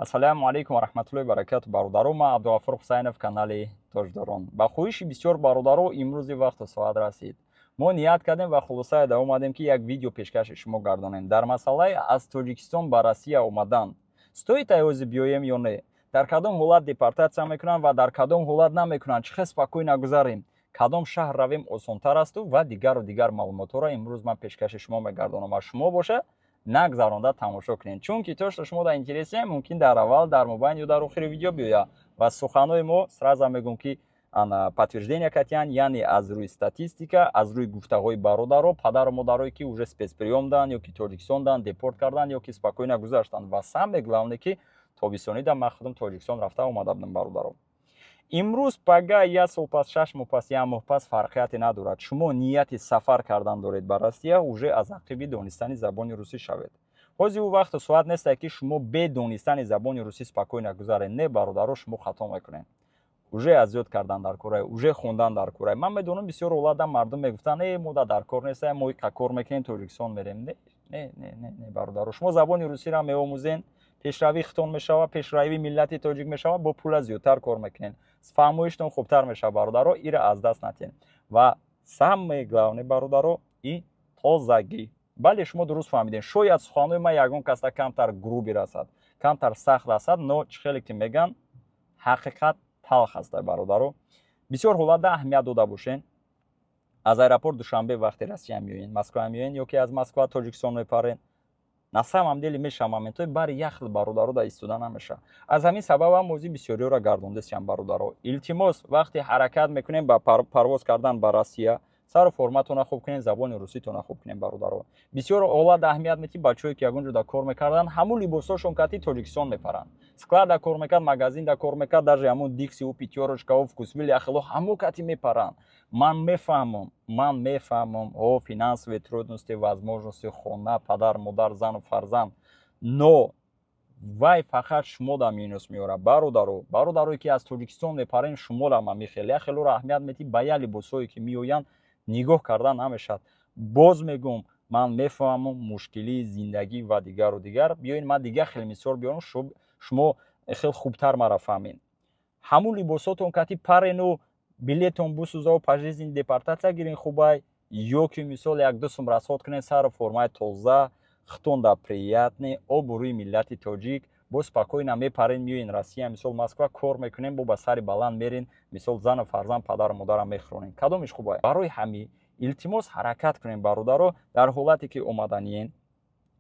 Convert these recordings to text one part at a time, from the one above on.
Ассалому алайкум ва раҳматуллоҳи баракату, бародаро. Ман Абдуғафур Ҳусайнов, канали Тоҷдорон. Ба хоҳиши бисёр бародаро имрӯзи вақту соат расид. Мо ният кардем ва хулосае да омадем, ки як видео пешкаши шумо гардонем дар масъалаи аз Тоҷикистон ба Россия омадан. Стоит айози биёем ё не? Дар кадом ҳолат депортатсия мекунанд ва дар кадом ҳолат намекунанд? Чӣ хел спокойно гузарем? Кадом шаҳр равем осонтар асту ва дигару дигар маълумотҳоро имрӯз ман пешкаши шумо мегардонам ва шумо боша нагзаронда тамошо кунед, чунки то что шумо дар интересе, мумкин дар аввал, дар мобайн ё дар охири видео биёяд. Ва суханҳои мо, сразу мегӯм, ки подтверждение катиян, яъне аз рӯи статистика, аз рӯи гуфтаҳои бародаро, падару модарое, ки уже спецприём дан ё ки Тоҷикистон дан депорт кардан ё ки спокойно гузаштанд. Ва самое главное, ки тобистонида ман худам Тоҷикистон рафта омада будам, бародаро. Имрӯз, пага, як сол пас, 6 моҳ пас, як моҳ пас, фарқияте надорад. Шумо нияти сафар кардан доред ба Россия, уже аз ақиби донистани забони русӣ шавед. Ҳозир ӯ вақту соат несте, ки шумо бе донистани забони русӣ спокойно гузаред. Не, бародаро, шумо хато мекунед. Уже аз ёд кардан дар кора, уже хондан дар кора. Ман медонам, бисёр ҳолатам мардум мегуфтанд: «Э, мо дар кор нестем, мо иқа кор мекунем, Тоҷикистон мерем». Не, не, не, не, не, бародаро, шумо забони русиро меомӯзен, пешравии хитон мешавад, пешравии миллати тоҷик мешавад, бо пула зиёдтар кор мекунед, фаҳмоиштон хубтар мешавад. Бародаро, ира аз даст натиҳед. Ва самое главное, бародаро, и тозагӣ. Бале, шумо дуруст фаҳмидем. Шояд суханҳои ман ягон каса камтар грубый расад, камтар сахт расад, но чӣ хеле ки мегӯянд, ҳақиқат талх аст, бародаро. Бисёр ҳолатда аҳамият дода бошен: аз аэропорт Душанбе вақте Россия меоен, Москва меоен ё ки аз Москва Тоҷикистон мепарен, на самом деле мешава моментҳои бари як хел бародаро да истода намешава. Аз ҳамин сабабам мози бисёриёро гардондесиям. Бародаро, илтимос, вақте ҳаракат мекунем ба парвоз кардан ба Россия, сару форматона хуб кунед, забони руситона хуб кунед, бародаро. Бисёр ҳолат аҳамият мети: бачаҳое, ки ягон ҷода кор мекарданд, ҳамун либосҳошон кати Тоҷикистон мепаранд. Склада кор мекард, магазинда кор мекард, даже ҳамун Диксиу, Пятёрочкау, Вкусвилл, яхело ҳамун кати мепаранд. Ман мефаҳмам, ман мефаҳмам, о финансовые трудности, возможности, хона, падар, модар, зану фарзанд, но вай фақат шумо да минус меорад, бародаро. Бародарое, ки аз Тоҷикистон мепарен, шуморо ма мехел яхелоро аҳамият метӣ, ба як либосҳое, ки меоянд, нигоҳ кардан намешавад. Боз мегӯм, ман мефаҳмам мушкилии зиндагӣ ва дигару дигар. Биёед, ман дигар хел мисол биёрам, шумо хел хубтар маро фаҳмед. Ҳамун либосотон кати парену билетон бисӯзаву пожизненный депортатсия гирен хубай ё ки мисол як-ду сум расход кунед, сару формаи тоза, хитонда приятный, обрӯи миллати тоҷик, бо спокойно мепарен, меоен Россия, мисол Москва, кор мекунем, бо ба сари баланд мерен, мисол зану фарзанд, падару модарам мехӯронем. Кадомиш хубай? Барои ҳамин, илтимос, ҳаракат кунем, бародаро. Дар ҳолате ки омаданиен,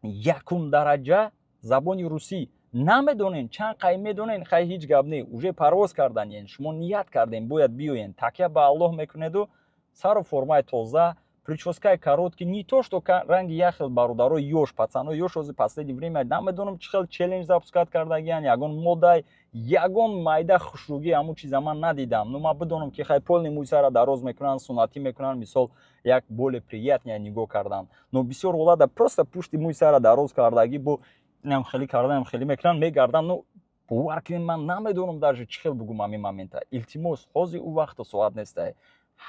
якум дараҷа забони русӣ намедонен, чанд қай медонен, хай, ҳеҷ гап не. Уже парвоз карданиен, шумо ният кардем, бояд биёен, такя ба Аллоҳ мекунеду сару формаи тоза, прическаи короткий, не то что ранги як хел бародаро, ёш, пацано, ёш ҳозир последнее время намедонам чӣ хел челлендж запускать кардагиян, ягон модай, ягон майда хушрӯгӣ, ҳамун чиза ман надидам. Ну, ман бидонам, ки хай, полный мӯй сара дароз мекунанд, суннатӣ мекунанд, мисол як более приятнее нигоҳ кардан. Но бисёр ҳолата просто пушти мӯй сара дароз кардагӣ, бо инам хеле карданам, хеле мекунанд, мегарданд. Ну, бовар кунед, ман намедонам даже чӣ хел бугум ҳамин момента. Илтимос, ҳозир ӯ вақту соат нестай.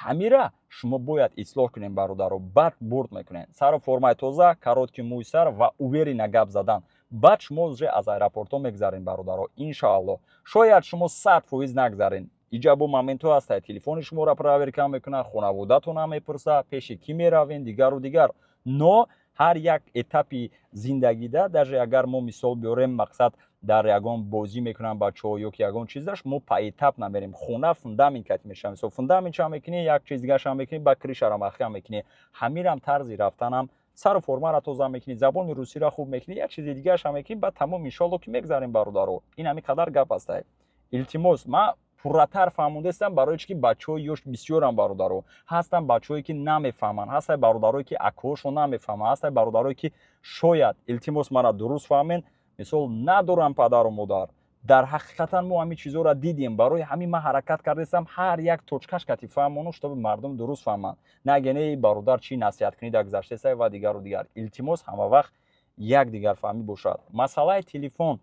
Ҳамира шумо бояд ислоҳ кунем, бародаро. Баъд бурд мекунед. Сару формаи тоза, короткий мӯй сар ва уверенно гап задан. Баъд шумо уже аз аэропортҳо мегзарен, бародаро, иншоаллоҳ. Шояд шумо 100% нагзарен. Иҷа бо моментҳо ҳастад: телефони шуморо проверка мекунад, хонаводатона мепурса, пеши кӣ меравен, дигару дигар. Но ҳар як этапи зиндагида, даже агар мо мисол биёрем, мақсад, дар ягон бозӣ мекунанд бачаҳо ё ки ягон чизаш, мо поэтапно намерем. Хона фундамент кати мешавад. Мисол, фундамент ча мекунӣ, як чиз дигаша мекунӣ, ба крышара маҳкам мекунӣ. Ҳамирам тарзи рафтанам: сару формаро тоза мекунӣ, забони русиро хуб мекунӣ, як чизи дигаша мекунӣ, баъд тамом, иншоалло, ки мегзарем, бародаро. Ин ҳамин қадар гап астае. Илтимос, ман пурратар фаҳмондаистам, барои чи ки бачаҳои ёш бисёрам, бародаро. Ҳастанд бачаҳое, ки намефаҳманд, ҳастанд бародарое, ки акоҳошон намефаҳманд, ҳастанд бародарое, ки шояд, илтимос, мара дуруст фаҳмед, мисол, надорам падару модар. Дар ҳақиқатан мо ҳамин чизҳоро дидем. Барои ҳамин ман ҳаракат кардаистам, ҳар як точкаш кати фаҳмону, чтобы мардум дуруст фаҳманд, нагене бародар чӣ насиҳат кунӣ дар гузаштаиста ва дигару дигар. Илтимос, ҳама вақт як дигарфаҳмӣ бошад. Масъалаи телефон: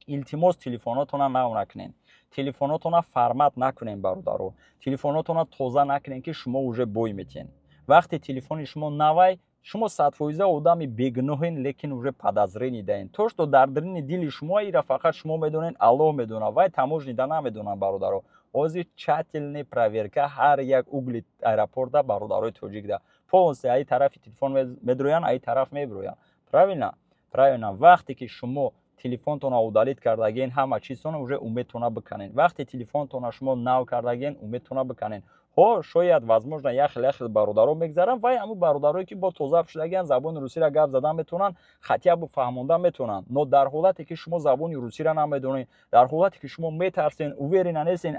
илтимос, телефонотона нав накунед, телефонотона формат накунем, бародаро, телефонотона тоза накунем, ки шумо уже бой метиҳен. Вақте телефони шумо навай Шумо 100% одами бегуноҳен, лекин уже подозрение даен, то что дар дарини дили шумо, ира фақат шумо медонед, Аллоҳ медонад, вай таможня да намедонанд. Бародаро, ҳозир тщательный проверка ҳар як угли аэропорта, бародарои тоҷик да полностью аи тарафи телефон медроянд, аи тараф мебироянд. Правильно, правильно. Вақте ки шумо телефонтонро удалить кардаген, ҳама чизтона уже умедтона биканед. Вақте телефонтона шумо нав кардаген, умедтона биканед. Ҳо, шояд, возможно, як хел як хел бародаро мегзаранд, вай ҳамун бародарое ки бо тоза шудагиан, забони русиро гап задан метавонанд, хотя бы фаҳмондан метавонанд. Но дар ҳолате ки шумо забони русиро намедонед, дар ҳолате ки шумо метарсен, уверенно нестен,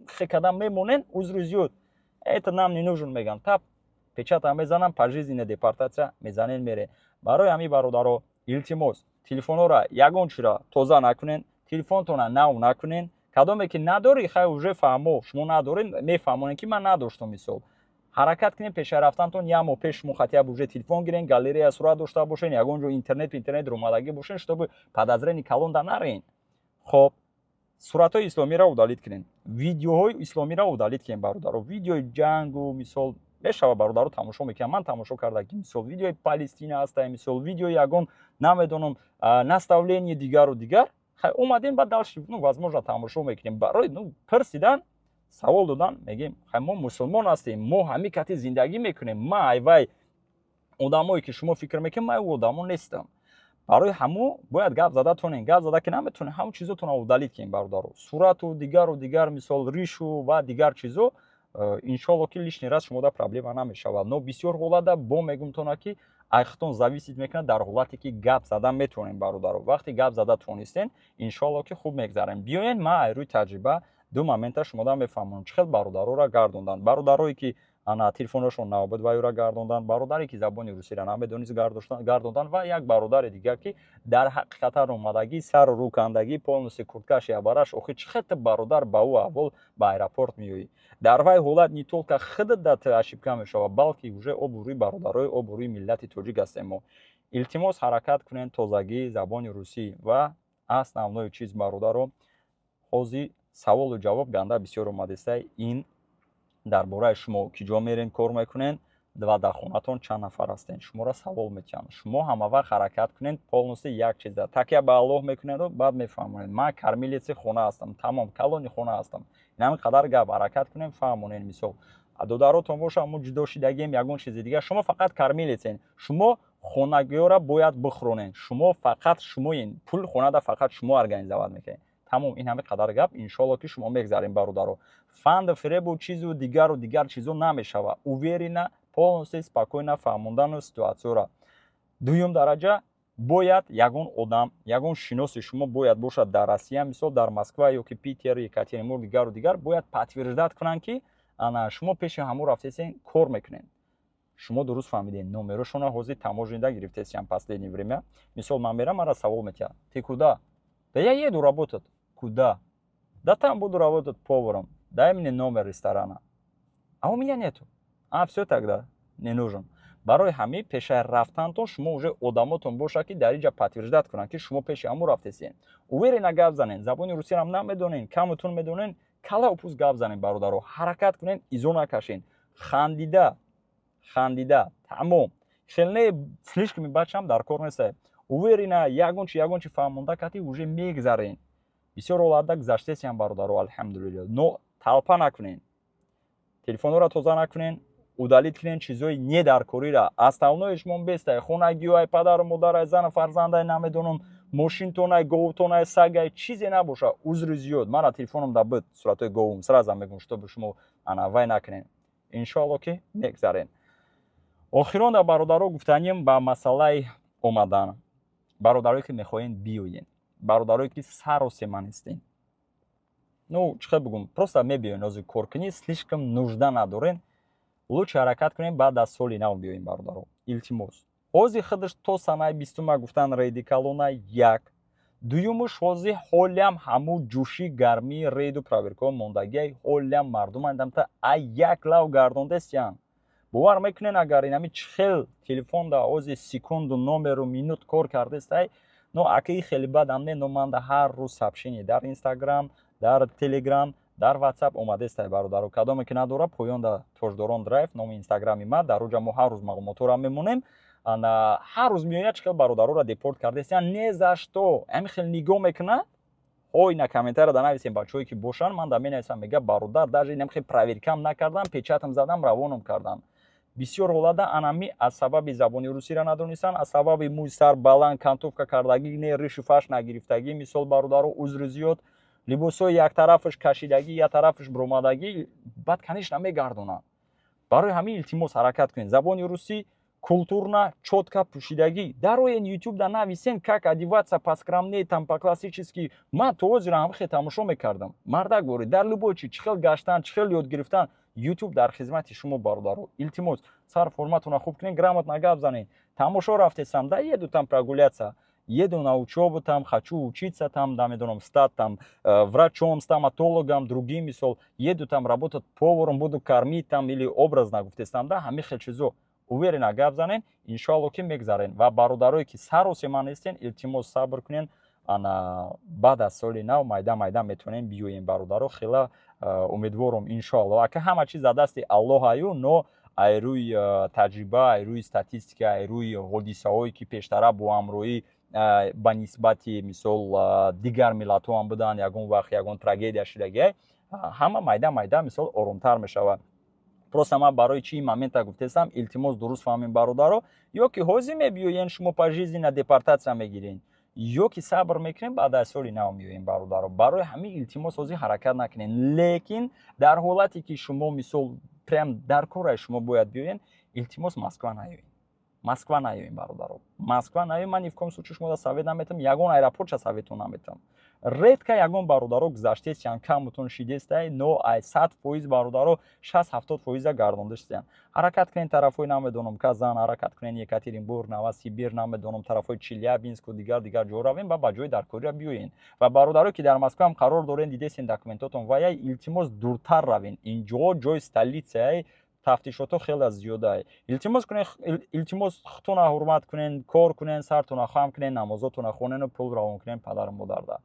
хе кадан мемонен, узри зиёд, «это нам не нужен» меган, тап печата мезанам, пожизненная депортация мезанен, мере. Барои ҳамин, бародаро, илтимос, телефонҳоро ягон чиро тоза накунен, телефонтона нав накунен. Кадоме ки надорӣ, хай, уже фаҳмо, шумо надоред, мефаҳмонед, ки ман надоштам. Мисол, ҳаракат кунед, пеша рафтантон як моҳ пеш шумо хотя бы уже телефон гирен, галерея сурат дошта бошен, ягон ҷо интернет ромадагӣ бошен, чтобы подозрение калонда нарен. Хоб, суратҳои исломиро удалить кунед, видеоҳои исломиро удалить кунед, бародаро. Видеои ҷангу, мисол, мешава, бародаро тамошо мекунам, ман тамошо карда ки, мисол, видеои Палестина ҳаста, мисол, видеои ягон, намедонам, наставление дигару дигар. Хай, омадем, баъд дальше, ну, возможно, тамошо мекунем. Барои, ну, пурсидан, савол додан, мегем: «Хай, мо мусулмон ҳастем, мо ҳамин кати зиндагӣ мекунем». Ма айвай одамое ки шумо фикр мекунед, ман одамо нестам. Барои ҳамо бояд гап зада тонем. Гап зада ки наметонем, ҳамон чизотонро удалить кунем, бародаро, сурату дигару дигар, мисол, ришу ва дигар чизо. Иншолло, ки лишний раз шумода проблема намешавад. Но бисёр ҳолата бо мегумтона, ки айхтон зависит мекунад. Дар ҳолате ки гап задан метавонем, бародаро, вақте гап зада тонистен, иншолло, ки хуб мегзарем. Биёен, ман ай рӯи таҷриба ду момента шумода мефаҳмонам, чӣ хел бародароро гардонданд. Бародарое ки ана телефонашон нав буд, вайёра гардонданд, бародаре ки забони русиро намедонист, гардонданд, ва як бародари дигар, ки дар ҳақиқатан омадагӣ, сару рӯ кандагӣ, полностью курткаш ябараш. Охи, чӣ хел ту, бародар, ба ӯ аҳвол ба аэропорт меоӣ? Дар вай ҳолат не только худат да ту ошибка мешавад, балки уже обрӯи бародарои, обрӯи миллати тоҷик ҳастем мо. Илтимос, ҳаракат кунед, тозагӣ, забони русӣ ва основной чиз. Бародаро, ҳозир саволу ҷавоб ганда бисёр омадестай. Ин дар бораи шумо, ки ҷо мерен, кор мекунен ва дар хонатон чанд нафар ҳастен, шуморо савол метиҳанд. Шумо ҳама вақт ҳаракат кунед, полностью як чиза такя ба Аллоҳ мекунеду баъд мефаҳмонед: «Ман кормилица хона ҳастам, тамом, калони хона ҳастам». Ин ҳамин қадар гап ҳаракат кунем, фаҳмонед. Мисол, додаротон боша, мо ҷудо шидагием, ягон чизи дигар, шумо фақат кормилец ен, шумо хонагиёра бояд бихӯронед, шумо фақат шумоен, пул хонада фақат шумо организовать мекунед. Тамом, ин ҳамин қадар гап. Иншолло, ки шумо мегзарем, бародаро. Фанду фиребу чизу дигару дигар чизо намешава. Уверенно, полностью, спокойно фаҳмондану ситуатсияро. Дуюм дараҷа, бояд ягон одам, ягон шиноси шумо бояд бошад дар Россия, мисол, дар Москва ё ки Питер, Екатеринбург, дигару дигар, бояд подтверждать кунанд, ки ана шумо пеши ҳамон рафтесен, кор мекунед. Шумо дуруст фаҳмидед, номерошона ҳозир таможня да гирифтесиям. Последнее время, мисол, ман мерам, мара савол метиҳад: «Ты куда?» «Да я еду работать». «Куда?» «Да там буду работать поваром». «Дай мне номер ресторана». «А у меня нету». «А, все, тогда не нужен». Барои ҳамин, пешаи рафтантон шумо уже одамотон бошад, ки дар инҷа подтверждать кунанд, ки шумо пеши ҳамон рафтесен. Уверенно гап занен. Забони русиярам намедонен, камутон медонен, калапуз гап занен. Бародаро, ҳаракат кунен, изо накашен, хандида, хандида, тамом. Хелне слишком бачам дар кор неста. Уверенно ягон чи, ягон чи фаҳмонда кати уже мегзарен. Бисёр ҳолатда гузаштесиям, бародаро, алҳамдулилло. Но талпа накунен, телефонҳоро тоза накунен, удалить кунен чизҳои недаркорира. Основное шумо бестай хонагиҳоай, падару модарай, зану фарзандай, намедонам, мошинтонай, говтонай, сагай, чизе набоша. Узри зиёд, мана телефоном да буд суратҳои говум, сразу мегӯм, чтобы шумо ана вай накунен. Иншоалло, ки мегзарен. Охирон да, бародаро, гуфтанем ба масъалаи омадан. Бародарое ки мехоҳен биёен, бародарое ки саросема нестен, ну, чӣ хел бигӯм, просто мебиёен, ҳозир коркунӣ слишком нужда надорен, лучше ҳаракат кунем, баъд аз соли нав биёем, бародаро, илтимос. Ҳозир худаш то санаи 20-ума гуфтан рейди калона як, дуюмуш, ҳозир ҳолиам ҳамун ҷӯши гармии рейду проверкаҳо мондагиай, ҳолиам мардум андамта а як лав гардондестиян. Бовар мекунен, агар инами чихел телефонда ҳозир секунду, номеру минут кор кардестай, но акаи хеле бадам не, но манда ҳар рӯз сообщение дар Инстаграм, дар Телеграм, Дар WhatsApp омадестай, бародаро. Кадоме ки надора, поён да Тоҷдорон Драйв номи Инстаграми ма, дар уҷа мо ҳар рӯз маълумотҳоро мемонем. Ҳар рӯз меояд, чӣ хел бародароро депорт кардесиян, не за что. Ҳамин хел нигоҳ мекунад. Ҳой, на комментария да нависем, бачаҳое ки бошанд, ман да менависам. Мега: «Бародар, даже инам хел проверкам накардам, печатам задам, равоном кардам». Бисёр ҳолата анами аз сабаби забони русиро надонистан, аз сабаби мӯи сар баланд, кантовка кардагӣ, не ришу фаш нагирифтагӣ, мисол, бародаро, узри зиёд, либосҳои яктарафаш кашидагӣ, яктарафаш буромадагӣ, баъд, конечно, мегардонанд. Барои ҳамин, илтимос, ҳаракат кунед, забони русӣ культурно, чётко пӯшидагӣ дароен. Ютуб да нависен «как одеваться поскромнее», там по классически. Ман то ҳозир ҳам хел тамошо мекардам. Мардак ворид дар любой чи, чӣ хел гаштан, чӣ хел ёд гирифтан, Ютуб дар хизмати шумо, бародаро. Илтимос, сар форматона хуб кунед, грамотно гап занед. Тамошо рафтесам да, еду там прогуляться, еду на учебу, там хочу учиться, там, да, медонам, стать там врачом, стоматологом, другим, мисол, еду там работать поваром, буду кормить там или образно гуфтестам да, ҳамин хел чизо уверенно гап занен, иншоалло, ки мегзарен. Ва бародарое ки саросема нестен, илтимос, сабр кунен. Ана баъд аз соли нав майда майда метавонем биёем, бародаро. Хела умедворум, иншоалло, ака ҳама чиз дар дасти Аллоҳ аю, но ай рӯи таҷриба, ай рӯи статистика, ай рӯи ҳодисаҳое, ки пештара бо ҳамроҳӣ ба нисбати, мисол, дигар миллатҳо ҳам буданд, ягон вақт ягон трагедия шудагиай, ҳама майда майда, мисол, оромтар мешавад. Просто ман барои чи ин момента гуфтестам? Илтимос, дуруст фаҳмем, бародаро: ё ки ҳозир мебиёен, шумо пожизненно депортатсия мегирен, ё ки сабр мекунем, баъд аз соли нав меоем, бародаро. Барои ҳамин, илтимос, ҳозир ҳаракат накунем. Лекин дар ҳолате ки шумо, мисол, прям дар кораи шумо бояд биёен, илтимос, Москва наёен, Москва наёем, бародаро, Москва наёем. Ман ни в коем случае шумода совет наметам, ягон аэропортша советон наметам. Редко ягон бародаро гузаштесиян, камутон шидестай, но ай 100%, бародаро, 60-70 фоиза гардондашсиян. Ҳаракат кунен тарафҳои, намедонам, Казан, ҳаракат кунен Екатеринбург, Новосибир, намедонам, тарафҳои Челябинску, дигар дигар ҷо равем ва ба ҷои даркория биёен. Ва бародаро, ки дар Москваам қарор дорен, дидесен документотон ва яй, илтимос, дуртар равен. Инҷо ҷои столицаи, тафтишотҳо хеле зиёдае. Илтимос кунен, илтимос, худтона ҳурмат кунен, кор кунен, сартона хам кунен, намозотона хонену пул равон кунен падару модарда.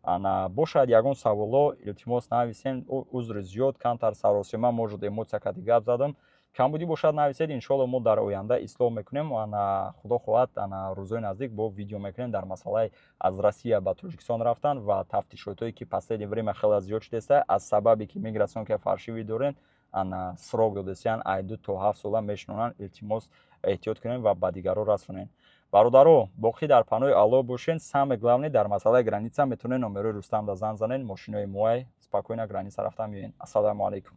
Ана бошад ягон саволо, илтимос, нависен. Узри зиёд, камтар саросима, может, эмоция кади гап задам. Камбудӣ бошад, нависед, иншоалло, мо дар оянда ислоҳ мекунем. Ана худо хоҳад, ана рӯзои наздик бо видео мекунем дар масъалаи аз Россия ба Тоҷикистон рафтан ва тафтишотҳое, ки последнее время хеле зиёд шудеста, аз сабабе ки миграционка фальшивый дорен, ана срок додесиян, ай 2 то 7 сола мешинонанд. Илтимос, эҳтиёт кунем ва ба дигарро расонем. Бародаро, боқӣ дар паноҳи Аллоҳ бошен. Самое главное, дар масъалаи граница метавонед номерои Рустам да зан занен, мошинои моай, спокойно граница рафта меоен. Ассалому алайкум.